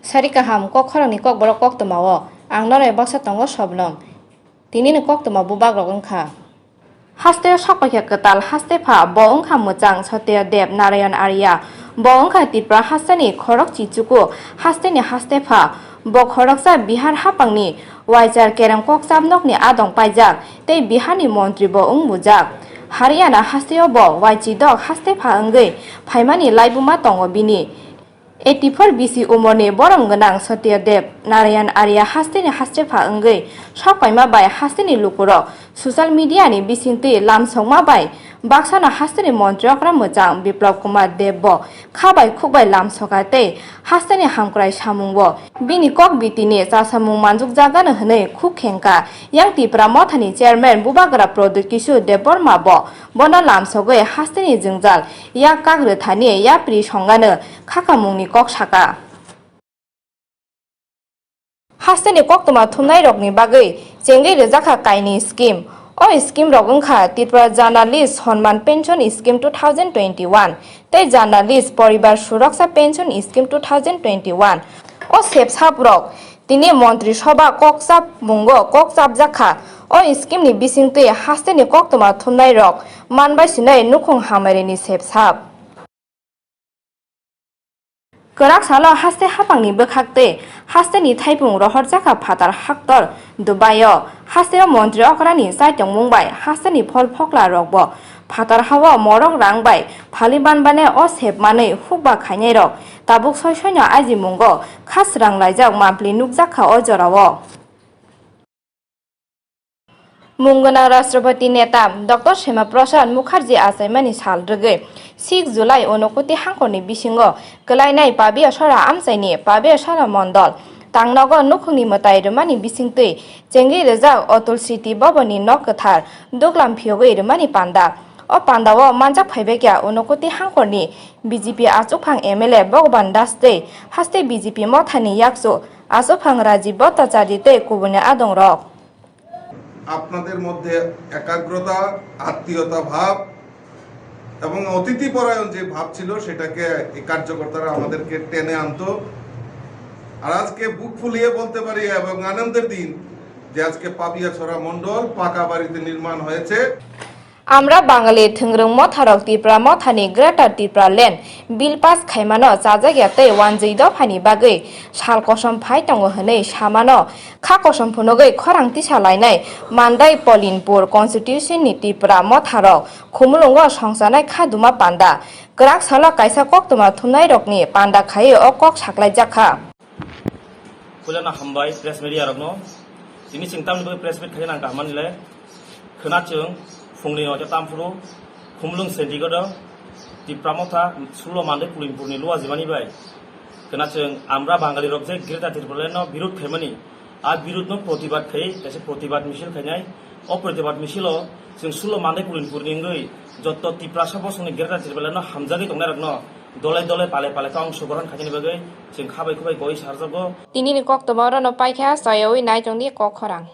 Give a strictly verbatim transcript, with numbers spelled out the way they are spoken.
Sari kaham, kok khoroknwi kokborok koktwmao ang noroi baksa tongo Sobnong. Tinini koktwma bubagrok wngkha. Hasteo sokpaikha kwtal haste pha, bo wngkha mwchang Satya Dev Narayan Arya. Bo wngkha Tripura hasteni khorok chichuku hasteni haste pha. Bo khoroksa Bihar hapangni Waichar Kereng kokchap nokni adong paijak tei Biharni montri bo wng bujak. Haryana hasteo bo Waichidok haste pha wngwi phaimani laibuma tongo bini. Eighty-four B C umorni borom gwnang Satya Dev Narayan Arya hasteni haste pha wngwi sok paima bai hasteni lukurok social media ni bisingtwi lamsokma bai baksano hasteni montri okra mwchang Biplab Kumar Dev bo kha bai khuk bai lamsoka tei hasteni hamkrai samung bo bini kok biti ni chasamung manjukjagano hwnwi khuk khengka. Yang Tipra Mothani chairman Bubagra Pradyut Kishore Debbarma bo bono lamsogwi hasteni jwngjal yak kak rwthani yapri songano khakamungni kok saka. Hasteni koktwma thumnairokni bagwi chengwi rwjakha kainwi scheme. O scheme rok wngkha Tripura Journalist Sonman Pension Scheme two thousand twenty-one tei Journalist Poribar Suraksha Pension Scheme two thousand twenty-one. O sepsaprok tini Montri Sobha kokchap mungo kokchapjakha. O scheme ni bisingtwi hasteni koktwma thumnairok manbai sinai nukhung hamairini sepsap. Kwrak salo haste hapangni bwkhak tei hasteni thaipung rohorjakha phatar haktor Dubai-o. Hasteo montri okrani chaitongmung bai hasteni phol phokla rokbo phatar hao morok rang bai phali banbane o sep manwi hukba khainai rok tabuk soi soino ajimungo kha srang laijak mampli nukjakha o jorao. Mung gwnang Rashtrapati Neta Doctor Syama Prasad Mukherjee achaimani sal rwgwi six July Unakoti hangkorni bisingo kwlainai Pabiya Sora amchaini Pabiya Sora Mondol tangnogo nukhungni mwtai rwmani bisingtwi chengwi rwjak Atal Smriti Bhavanni nok kwthar duglam phiyogwi rwmani panda. O pandao manjak phaibaikha Unakoti hangkorni B J P achukphang M L A Bhagavan Das tei haste B J P mothani yakchu achukphang Rajiv Bhattacharya tei kubuni adongrok. আপনাদের মধ্যে একাগ্রতা, আত্মীয়তা ভাব এবং অতিথি পরায়ণ যে ভাব ছিল, সেটাকে এই কার্যকর্তারা আমাদেরকে টেনে আনতো। আর আজকে বুক ফুলিয়ে বলতে পারি এবং আনন্দের দিন যে আজকে পাপিয়াছড়া মণ্ডল পাকা বাড়িতে নির্মাণ হয়েছে। Amra Bangali thwngrwng motharok Tipra mothani Greater Tipraland Bill pass khaimano chajakya tei wanjwi dophani bagwi sal kosom phai tongo hwnwi samano kha kosom phunugwi khorang tisa lainai Mandai Polinpur constituency ni Tipra motharok Khumulwngo songchanai kha duma panda. Kwrak salo kaisa koktwma thumnairokni panda khaiwi o kok saklaijakha. Puilano hambai press media rokno. Tini chwng tamni bagwi press meet khaina nang kaham manwi le. Khwna chwng phungni noita tamphuru Khumulwng Sendigodo Tipra Motha Sullo Mandai Pulinpurni luwa jibani bai. Khwna chwng Amra Bangali rok je Greater Tipraland no birud khaimani. A birud no protibad khai, kaisa protibad misil khainai. O protibad misilo chwng Sullo Mandai Pulinpurni wngwi jotto Tiprasa bosongni Greater Tipraland no hamjagwi tongnai rokno dole dole pale pale khe ongsogrohon khainani bagwi chwng khabai khubai koi sarjago. Tinini koktwma orono paikha, soyowi naichongdi kok khorang.